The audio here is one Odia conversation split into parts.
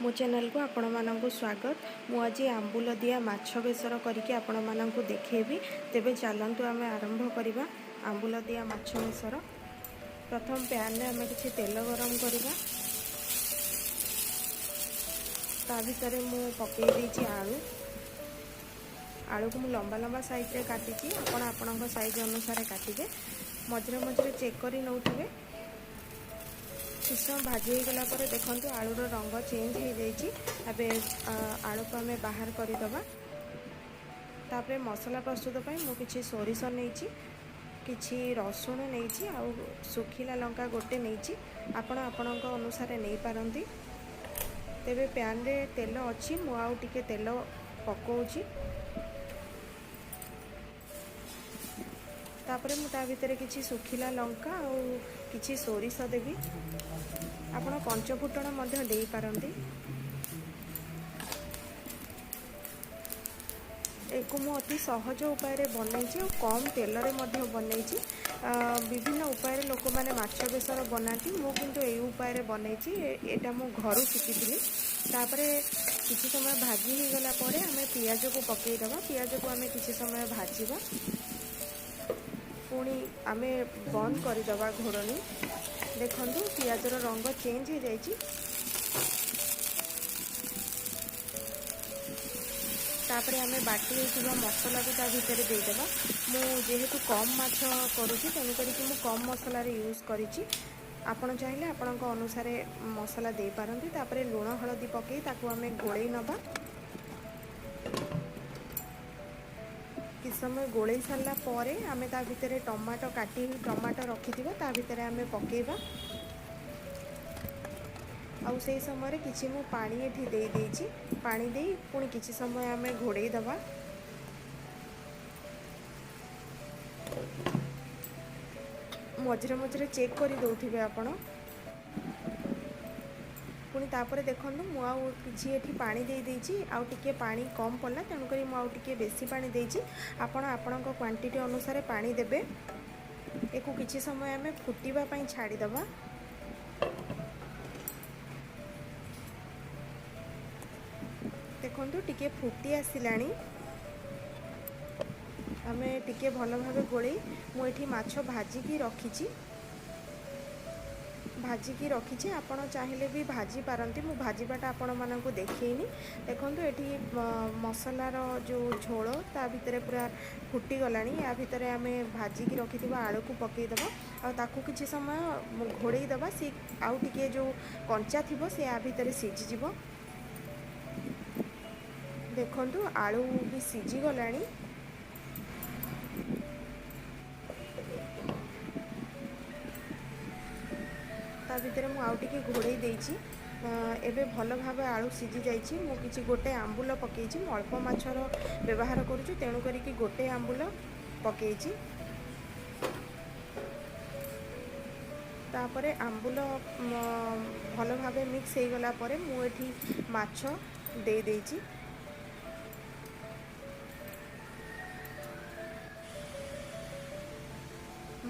ମୋ ଚ୍ୟାନେଲକୁ ଆପଣମାନଙ୍କୁ ସ୍ୱାଗତ। ମୁଁ ଆଜି ଆମ୍ବୁଲ ଦିଆ ମାଛ ବେସର କରିକି ଆପଣମାନଙ୍କୁ ଦେଖେଇବି। ତେବେ ଚାଲନ୍ତୁ ଆମେ ଆରମ୍ଭ କରିବା ଆମ୍ବୁଲ ଦିଆ ମାଛ ବେସର। ପ୍ରଥମ ପ୍ୟାନରେ ଆମେ କିଛି ତେଲ ଗରମ କରିବା। ତା ଭିତରେ ମୁଁ ପକାଇ ଦେଇଛି ଆଳୁ। ଆଳୁକୁ ମୁଁ ଲମ୍ବା ଲମ୍ବା ସାଇଜରେ କାଟିଛି, ଆପଣ ଆପଣଙ୍କ ସାଇଜ ଅନୁସାରେ କାଟିବେ। ମଝିରେ ମଝିରେ ଚେକ୍ କରି ନେଉଥିବେ। କିଛି ସମୟ ଭାଜି ହେଇଗଲା ପରେ ଦେଖନ୍ତୁ ଆଳୁର ରଙ୍ଗ ଚେଞ୍ଜ ହେଇଯାଇଛି। ଏବେ ଆଳୁକୁ ଆମେ ବାହାର କରିଦେବା। ତାପରେ ମସଲା ପ୍ରସ୍ତୁତ ପାଇଁ ମୁଁ କିଛି ସୋରିଷ ନେଇଛି, କିଛି ରସୁଣ ନେଇଛି ଆଉ ଶୁଖିଲା ଲଙ୍କା ଗୋଟେ ନେଇଛି। ଆପଣ ଆପଣଙ୍କ ଅନୁସାରେ ନେଇପାରନ୍ତି। ତେବେ ପ୍ୟାନ୍ରେ ତେଲ ଅଛି, ମୁଁ ଆଉ ଟିକେ ତେଲ ପକାଉଛି। ତାପରେ ମୁଁ ତା ଭିତରେ କିଛି ଶୁଖିଲା ଲଙ୍କା ଆଉ କିଛି ସୋରିଷ ଦେବି। ଆପଣ ପଞ୍ଚଫୁଟଣ ମଧ୍ୟ ଦେଇପାରନ୍ତି। ଏକୁ ମୁଁ ଅତି ସହଜ ଉପାୟରେ ବନେଇଛି ଆଉ କମ୍ ତେଲରେ ମଧ୍ୟ ବନେଇଛି। ବିଭିନ୍ନ ଉପାୟରେ ଲୋକମାନେ ମାଛ ବେସର ବନାନ୍ତି, ମୁଁ କିନ୍ତୁ ଏଇ ଉପାୟରେ ବନେଇଛି। ଏଇଟା ମୁଁ ଘରୁ ଶିଖିଥିଲି। ତାପରେ କିଛି ସମୟ ଭାଜି ହେଇଗଲା ପରେ ଆମେ ପିଆଜକୁ ପକାଇଦେବା। ପିଆଜକୁ ଆମେ କିଛି ସମୟ ଭାଜିବା, ପୁଣି ଆମେ ବନ୍ଦ କରିଦେବା ଘୋଡ଼ଣୀ। ଦେଖନ୍ତୁ ପିଆଜର ରଙ୍ଗ ଚେଞ୍ଜ ହେଇଯାଇଛି। ତାପରେ ଆମେ ବାଟି ହେଇଥିବା ମସଲାକୁ ତା ଭିତରେ ଦେଇଦେବା। ମୁଁ ଯେହେତୁ କମ୍ ମାଛ କରୁଛି, ତେଣୁ କରିକି ମୁଁ କମ୍ ମସଲାରେ ୟୁଜ୍ କରିଛି। ଆପଣ ଚାହିଁଲେ ଆପଣଙ୍କ ଅନୁସାରେ ମସଲା ଦେଇପାରନ୍ତି। ତାପରେ ଲୁଣ ହଳଦୀ ପକାଇ ତାକୁ ଆମେ ଗୋଳେଇ ନେବା। କିଛି ସମୟ ଗୋଳେଇ ସାରିଲା ପରେ ଆମେ ତା ଭିତରେ ଟମାଟୋ କାଟି ଟମାଟୋ ରଖିଥିବା ତା ଭିତରେ ଆମେ ପକାଇବା। ଆଉ ସେଇ ସମୟରେ କିଛି ମୁଁ ପାଣି ଏଠି ଦେଇଦେଇଛି। ପାଣି ଦେଇ ପୁଣି କିଛି ସମୟ ଆମେ ଘୋଡ଼େଇ ଦେବା। ମଝିରେ ମଝିରେ ଚେକ୍ କରି ଦେଉଥିବେ ଆପଣ। ପୁଣି ତାପରେ ଦେଖନ୍ତୁ ମୁଁ ଆଉ କିଛି ଏଠି ପାଣି ଦେଇଦେଇଛି। ଆଉ ଟିକେ ପାଣି କମ୍ ପଡ଼ିଲା, ତେଣୁକରି ମୁଁ ଆଉ ଟିକେ ବେଶୀ ପାଣି ଦେଇଛି। ଆପଣ ଆପଣଙ୍କ କ୍ୱାଣ୍ଟିଟି ଅନୁସାରେ ପାଣି ଦେବେ। ଏକୁ କିଛି ସମୟ ଆମେ ଫୁଟିବା ପାଇଁ ଛାଡ଼ିଦେବା। ଦେଖନ୍ତୁ ଟିକେ ଫୁଟି ଆସିଲାଣି। ଆମେ ଟିକେ ଭଲ ଭାବେ ଗୋଳେଇ ମୁଁ ଏଠି ମାଛ ଭାଜିକି ରଖିଛି। ଆପଣ ଚାହିଁଲେ ବି ଭାଜି ପାରନ୍ତି, ମୁଁ ଭାଜିବାଟା ଆପଣମାନଙ୍କୁ ଦେଖେଇନି। ଦେଖନ୍ତୁ ଏଠି ମସଲାର ଯେଉଁ ଝୋଳ ତା ଭିତରେ ପୁରା ଫୁଟିଗଲାଣି। ୟା ଭିତରେ ଆମେ ଭାଜିକି ରଖିଥିବା ଆଳୁକୁ ପକାଇଦେବା ଆଉ ତାକୁ କିଛି ସମୟ ଘୋଡ଼େଇ ଦେବା। ସେ ଆଉ ଟିକେ ଯେଉଁ କଞ୍ଚା ଥିବ ସେ ୟା ଭିତରେ ସିଝିଯିବ। ଦେଖନ୍ତୁ ଆଳୁ ବି ସିଝିଗଲାଣି। ତା ଭିତରେ ମୁଁ ଆଉ ଟିକେ ଘୋଡ଼େଇ ଦେଇଛି। ଏବେ ଭଲ ଭାବେ ଆଳୁ ସିଝି ଯାଇଛି। ମୁଁ କିଛି ଗୋଟେ ଆମ୍ବୁଲ ପକାଇଛି। ମୁଁ ଅଳ୍ପ ମାଛର ବ୍ୟବହାର କରୁଛି, ତେଣୁ କରିକି ଗୋଟେ ଆମ୍ବୁଲ ପକାଇଛି। ତାପରେ ଆମ୍ବୁଲ ଭଲ ଭାବେ ମିକ୍ସ ହେଇଗଲା ପରେ ମୁଁ ଏଠି ମାଛ ଦେଇଦେଇଛି।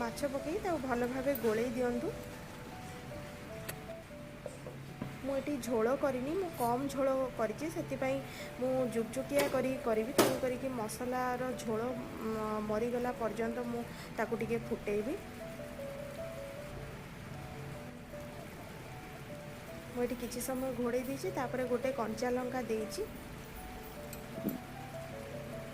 ମାଛ ପକାଇ ତାକୁ ଭଲ ଭାବେ ଗୋଳେଇ ଦିଅନ୍ତୁ। ମୁଁ ଏଠି ଝୋଳ କରିନି, ମୁଁ କମ୍ ଝୋଳ କରିଛି, ସେଥିପାଇଁ ମୁଁ ଜୁକଜୁକିଆ କରି କରିବି। ତେଣୁ କରିକି ମସଲାର ଝୋଳ ମରିଗଲା ପର୍ଯ୍ୟନ୍ତ ମୁଁ ତାକୁ ଟିକେ ଫୁଟେଇବି। ମୁଁ ଏଠି କିଛି ସମୟ ଘୋଡ଼େଇ ଦେଇଛି। ତାପରେ ଗୋଟେ କଞ୍ଚା ଲଙ୍କା ଦେଇଛି।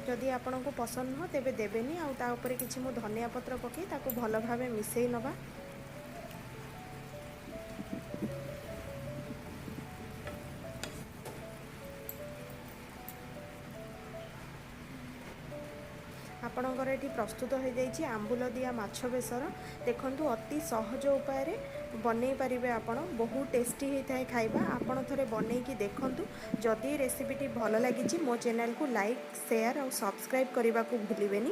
ଯଦି ଆପଣଙ୍କୁ ପସନ୍ଦ ନୁହଁ ତେବେ ଦେବେନି। ଆଉ ତା ଉପରେ କିଛି ମୁଁ ଧନିଆ ପତ୍ର ପକାଇ ତାକୁ ଭଲ ଭାବେ ମିଶାଇ ନେବା। ଆପଣଙ୍କର ଏଠି ପ୍ରସ୍ତୁତ ହୋଇଯାଇଛି ଆମ୍ବୁଲ ଦିଆ ମାଛ ବେସର। ଦେଖନ୍ତୁ ଅତି ସହଜ ଉପାୟରେ ବନେଇ ପାରିବେ ଆପଣ। ବହୁତ ଟେଷ୍ଟି ହେଇଥାଏ ଖାଇବା। ଆପଣ ଥରେ ବନେଇକି ଦେଖନ୍ତୁ। ଯଦି ରେସିପିଟି ଭଲ ଲାଗିଛି ମୋ ଚ୍ୟାନେଲକୁ ଲାଇକ୍, ସେୟାର ଆଉ ସବସ୍କ୍ରାଇବ୍ କରିବାକୁ ଭୁଲିବେନି।